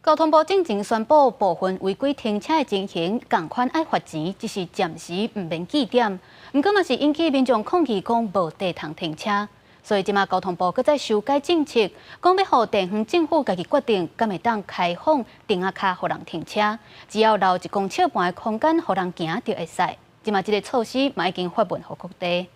交通部進前宣布部分違規停車的情形，仝款愛罰錢，只是暫時毋免記點。毋過嘛是引起民眾抗議，講無地通停車。所以這馬交通部閣再修改政策，講欲予地方政府家己決定，敢會當開放亭仔跤予人停車，只要留1公尺半的空間予人行就會使。這馬這个措施嘛已經發文予各地。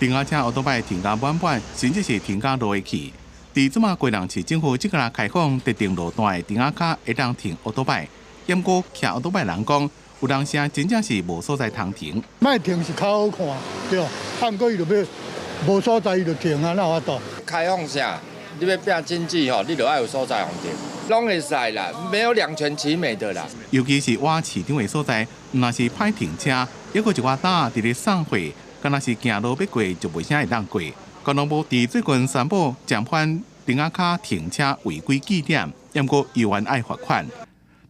亭仔車歐多擺停甲滿滿，甚至是停甲落去。佇這馬基隆市政府這個開放特定路段的亭仔跤會當停歐多擺，毋過騎歐多擺人講，有當時真正是無所在通停。莫停是較好看，對，啊，毋過伊就欲無所在，伊就停啊，哪有法度？開放啥？你欲拼經濟吼，你就愛有所在予停，攏會使啦，沒有兩全其美的啦。尤其是倚市場的所在，毋但是歹停車，抑閣一寡搭佇咧送貨，敢若是行路欲過就袂啥會當過。交通部佇最近宣布暫緩亭仔跤停車違規記點，毋過猶原愛罰款。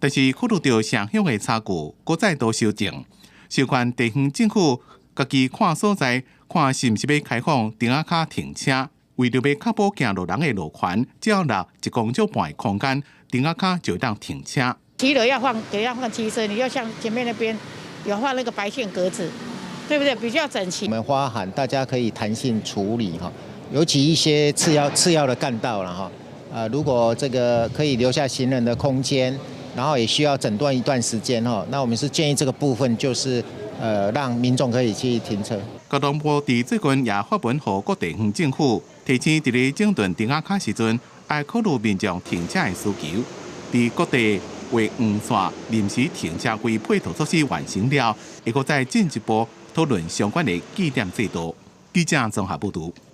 但是考慮著城鄉的差距，閣再度修正，授權地方政府家己看所在，看是毋是欲開放亭仔跤停車，為著欲確保行路人的路權，只要留1公尺半的空間，亭仔跤就會當停車。騎樓要放，給要放機車，你要像前面那邊有畫那個白線格子，對不對？比較整齊。我們發函，大家可以彈性處理哈，尤其一些次要的幹道了哈。如果這個可以留下行人的空間，然後也需要整斷一段時間哈，那我們是建議這個部分就是讓民眾可以去停車。交通部佇最近也發文予各地方政府，提醒佇咧整頓亭仔跤時陣，愛考慮民眾停車的需求。佇各地畫黃線臨時停車位配套措施完成了，會閣再進一步討論相關的記點制度。記者綜合報導。